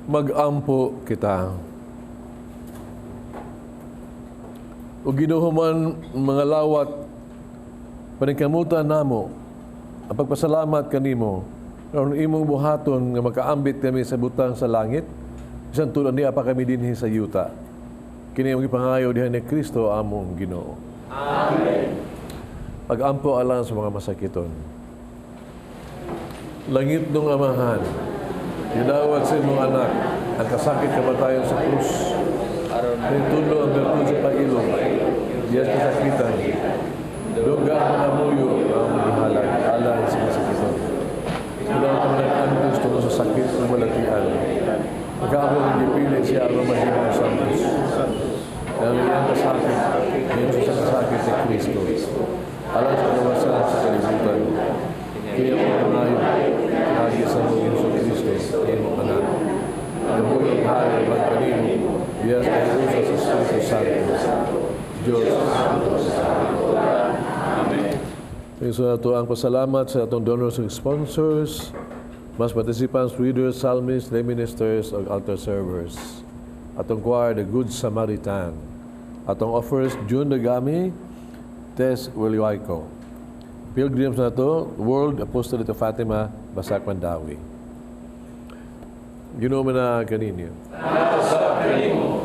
Magampo kita. O Ginoo man mga lawat, paningkamutan namo ang pagpasalamat kanimo aron imong buhaton nga makaambit kami sa butang sa langit, bisan tud niya pa kami dinhi sa yuta. Kini among gipangayo diha ni Kristo among Ginoo. Amen. Pagampo alang sa mga masakiton. Langit nung Amahan, gidawat sa imong anak ang kasakit kamatayon sa krus. Nitulo ang bertud sa pag-ilong, diyas kasakitan. Duga ang mga muyo ang magihalag alang sa masakitan. Sila ang nag-antos tungkol sa sakit o malatian. Pagkaako ang gipili siya ang mahimong santos. Dahil iyang kasakit, iyang sa kasakit ni Kristo. Alang sa kawasan sa kalibutan. Kaya ang pangayo, lagi sa mong Hesus Kristo, imong anak. Nabuhay ang hari ang kanino, diyas kahiusa sa Espiritu Santo. Diyos. Amen. So ato ang pasalamat sa atong donors and sponsors, mas participants, readers, psalmists, lay ministers, ug altar servers. Atong choir, The Good Samaritan. Atong offers, June Dagami, Tess Williwaiko. Pilgrims na to, World Apostolate of Fatima, Basak Mandawi. Ginoo man na kaninyo.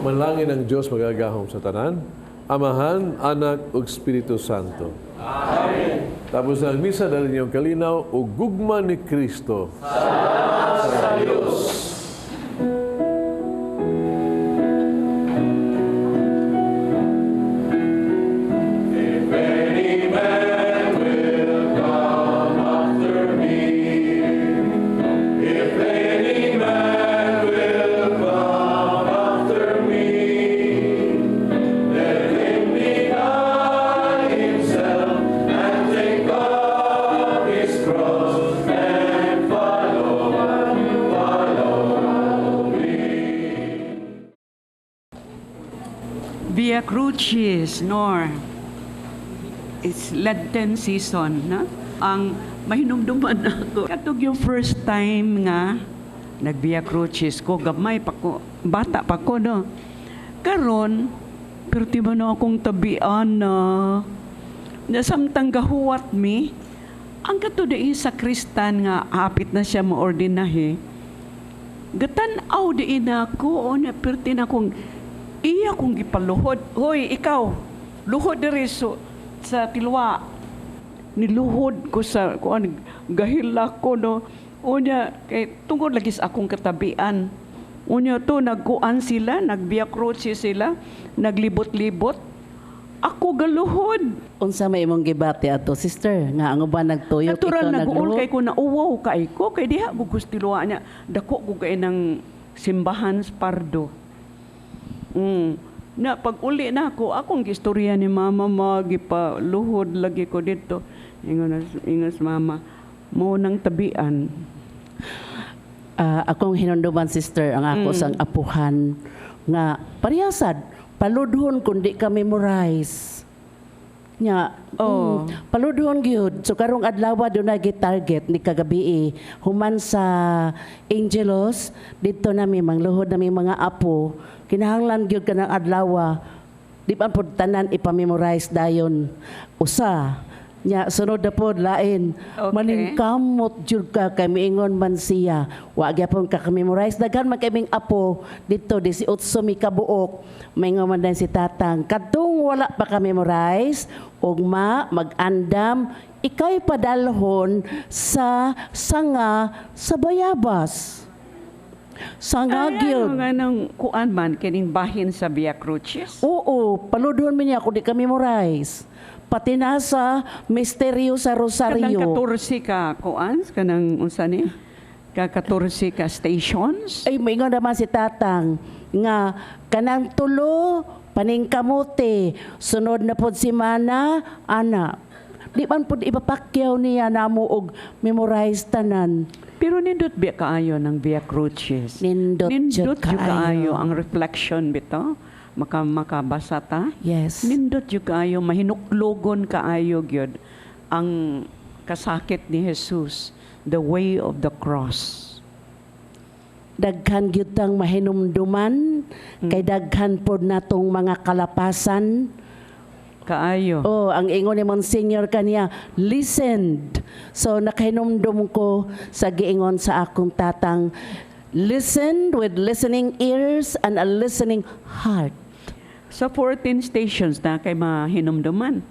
Manlangin ang Diyos magagahom sa tanan, Amahan, Anak, ug Espiritu Santo. Amen. Tapos na ang misa, dahil niyong kalinaw, o gugma ni Kristo. Salamat sa Diyos. If any man will come after me, if any man will come after me, let him deny himself and take up his cross and follow, follow me. Via Crucis, nor. It's Lenten season, na? Ang mahinumduman ako. Katog yung first time nga nag-Via Crucis ko, gamay pa ko, bata pa ko, no? Karon, pero di ba na akong tabian na nasamtang gahuwat mi, ang kato di sa kristan nga hapit na siya maordinahe. Gatan-aw di na ako, o na perti na akong iya kong gipaluhod. Hoy, ikaw, luhod diri so, sa tilwa. Niluhod ko sa kuan, gahila ko no. Unya kay tungod lagi sa akong katabian. Unya to nagkuan sila, nag-Via Crucis sila, naglibot-libot. Ako galuhod. Unsa may imong gibati ato, sister? Nga ang uban nagtuyok, Natural ikaw nag-uol nagluhod? kay ko na uwaw kay ko kay diha ko gustiluwa niya. Dako ko kay ng simbahan sa Pardo. Na pag uli na ako, akong gistorya ni mama, gipaluhod lagi ko dito. Ingon mama, mo nang tabian. Ah, akong hinumduman, sister, ang ako sang apuhan nga parehasad paludhon kung di ka memorize nya. Paludhon gyud. So karong adlaw dunay gi-target ni kagabi human sa Angelos didto nami mangluhod nami mga apo. Kinahanglan gyud kanang adlaw di pa pud tanan ipa-memorize dayon usa nya sunod na pod lain. Maningkamot jud ka kay miingon man siya wa gyapon ka ka-memorize. Daghan man kaming apo didto, 18 mi kabuok. Maingon man din si tatang, kadtong wala pa ka memorize, ugma mag-andam, ikay padalhon sa sanga sa bayabas. Sanga Ay, gyud. ano nga nang kuan man kining bahin sa Via Crucis? Oo, paludhon mi niya kung di ka memorize, pati na sa misteryo sa Kanang Rosario. 14 ka kuan, kanang unsa ni? Ka 14 ka stations? Ay, maingon naman si tatang nga kanang tulo paningkamote, sunod na pod simana ana. Di man pod ipapakyaw niya namo og memorize tanan. Pero nindot biya kaayo ng Via Crucis. Nindot jud Nindot jud kaayo. Kaayo ang reflection bitaw. Makabasa ta. Yes. Nindot jud kaayo, mahinuklogon kaayo gyud ang kasakit ni Jesus, the way of the cross. Daghan gyud tang mahinumduman kay daghan pod natong mga kalapasan. Kaayo. Oh, ang ingon ni Monsignor kaniya, listened. So nakahinumdum ko sa giingon sa akong tatang, listen with listening ears and a listening heart. Sa 14 stations na kay mahinumduman?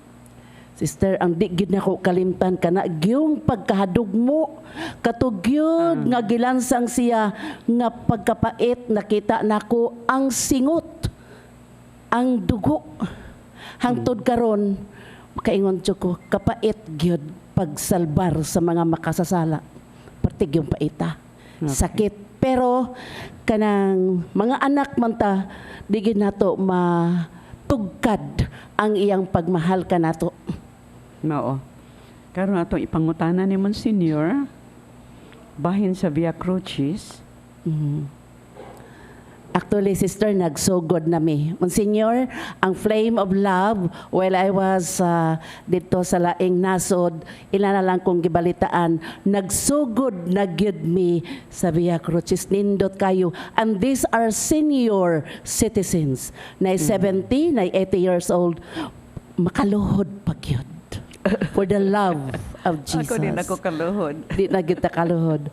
Sister, ang di gid nako kalimtan kana gyung pagkahadugmo katugyod nga gilansang siya nga pagkapait, nakita nako ang singot, ang dugo. Hangtod karon makaingon jud ko, kapait gyud pagsalbar sa mga makasasala. Perti gyud paita. Sakit, pero kanang mga anak man ta, di gyud nato matugkad ang iyang pagmahal kanato. Mao. Karon atong ipangutana ni Monsignor bahin sa Via Crucis. Actually, sister, nagsugod na mi. Monsignor, ang Flame of Love, while I was dito sa laing nasod, ila na lang kong gibalitaan, nagsugod na gyud mi sa Via Crucis. Nindot kayo. And these are senior citizens. Na 70, na 80 years old. Makaluhod pa gyud. For the love of Jesus. Ako din ako kaluhod. Di na kita kaluhod.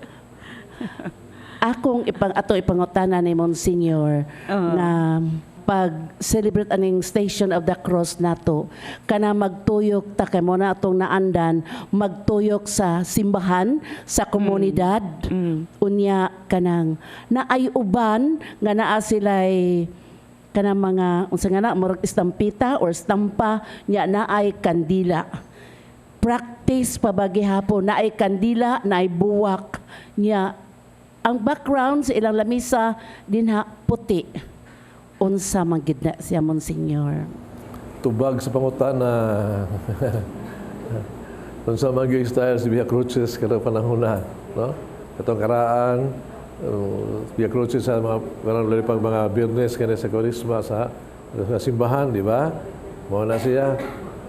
Akong ipang ato ipangutana ni Monsignor na pag celebrate aning Station of the Cross nato kana magtuyok ta kay mo na atong naandan magtuyok sa simbahan sa komunidad, unya kanang naay uban nga naa sila'y kanang mga unsa nga na, murag estampita or stampa nya naay kandila. Practice pa ba gihapon, naay kandila, naay buwak nya ang background sa ilang lamisa dinha puti. Unsa man gid na siya, Monsignor? Tubag sa pangutana. Unsa man gyud style sa Via Crucis karong panahon na, no? Katong karaan Via Crucis sa mga karon labi pang mga Biyernes kani sa Kwaresma sa simbahan, di ba? Mao na siya.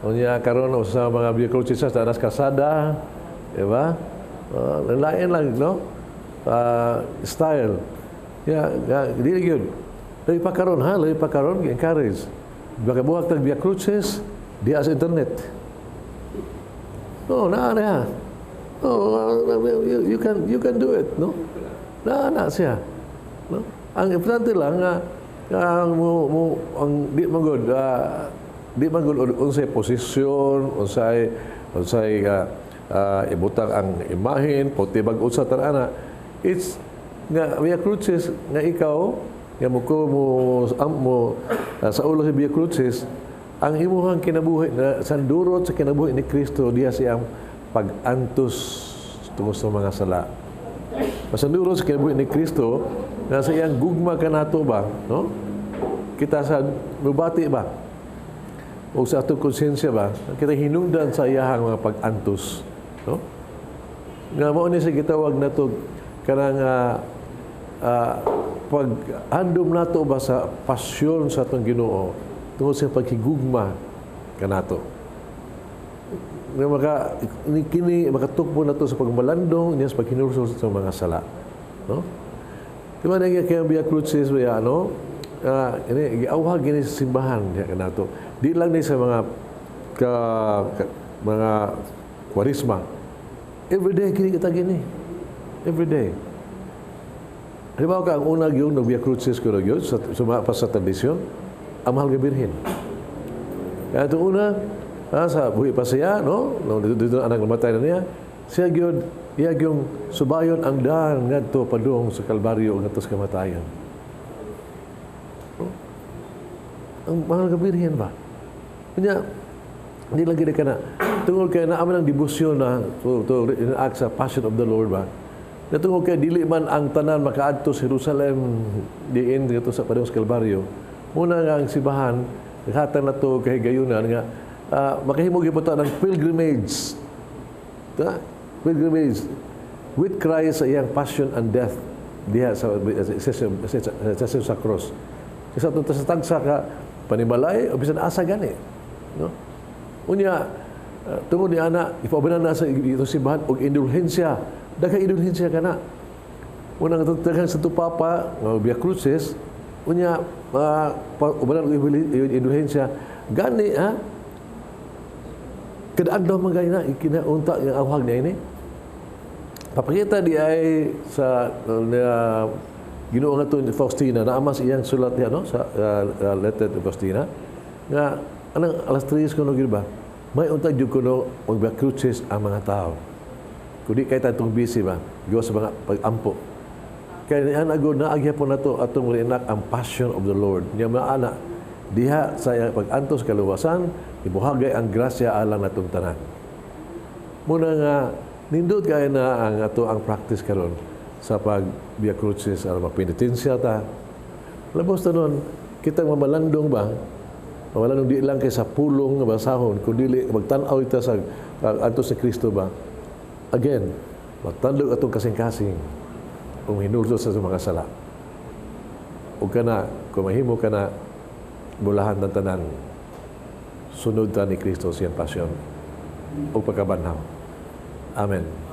Unya karon usa sa mga Via Crucis sa taas kasada, di ba? Lain lang, no? Style. Yeah, dili gyud. Labi pa karon ha, labi pa karon encourage. Baka buhak tag Via Crucis di sa internet. No, naa na. No, you can do it, no? Naa na siya. No? Ang importante lang nga ang mo, mo ang di man gud di man gud unsay posisyon, unsay unsay ibutang ang imahen, puti bag unsa tan ana. It's nga Via Crucis nga ikaw nga mo ko mo ang mo sa ulo sa Via Crucis ang imuhang kinabuhi na sandurot sa kinabuhi ni Kristo diha siyang pag-antos tungod sa mga sala. Masandurot sa kinabuhi ni Kristo nga sa iyang gugma kanato ba, no? kita sa mubati ba o sa atong konsensya ba, kita hinungdan sa iyahang mga pag-antos, no? Nga mao ni sa gitawag nato kanang pag-andom nato ba sa pasyon sa atong Ginoo tungod sa paghigugma kanato. Nga maka kini makatukbo nato sa pagmalandong niya sa paghinulsol sa mga sala, no? Di ba nagya kaya Via Crucis ba ano? Ini giawhag gini sa simbahan diha kanato. Di lang ni sa mga mga Kwaresma. Every day kini kita gini. Every day. Halimbawa ka ang una gyud ng Via Crucis ko gyud sa suma pa sa tradisyon, ang Mahal nga Birhen. Kaya itong una, sa buhi pa siya, no? No, dito anak namatay na niya. Siya gyud, iya gyung subayon ang daan ngadto padung sa Kalbaryo ngadto sa kamatayon. No? Ang Mahal nga Birhen ba? Kanya, hindi lang gini ka na. Tungod kay naa man ang debosyon na to act sa Passion of the Lord ba? Na tungod kay dili man ang tanan makaadto sa Jerusalem diin dito sa padung sa Kalbaryo. Muna nga ang simbahan naghatag na to kay gayunan nga makahimo gyud ta ng pilgrimage. Ta? Pilgrimage with Christ sa iyang passion and death diha sa cross. Kasi atong sa tagsa ka panimalay o bisan asa gani, no? Unya tungod ni ana ipaubanan na sa ito simbahan og indulhensya. Daghang indulhensya kana. Unang daghang sa Papa nga Via Crucis unya ubanan og indulhensya gani ha. Kada adlaw man gani na ikinaunta nga awhag niya ini. Papakita di ay sa Ginoo nga to ni Faustina na amas iyang sulat niya no sa letter to Faustina nga anang alas 3 kuno gyud ba may unta jud kuno og Via Crucis ang mga tao. Kundi kay tatong busy ba gawas sa mga pag-ampo. Kay ni ana gud naagya po nato atong reenact ang Passion of the Lord. Nya maana diha sa iyang pag-antos kaluwasan ibuhagay ang grasya alang natong tanan. Muna nga nindot kay na ang ato ang practice karon sa pag Via Crucis aron magpenitensya ta. Labos ta nun, kitang mamalandong ba? Mamalandong di lang kay sa pulong nga basahon, kundi magtan-aw ita sa antos sa Kristo ba? Again, magtandog atong kasing-kasing kung hinulsol sa mga sala. O kana, kung mahimo ka na, bulahan ng tanan, sunod ta ni Kristo siyang pasyon o pagkabanhaw. Amen.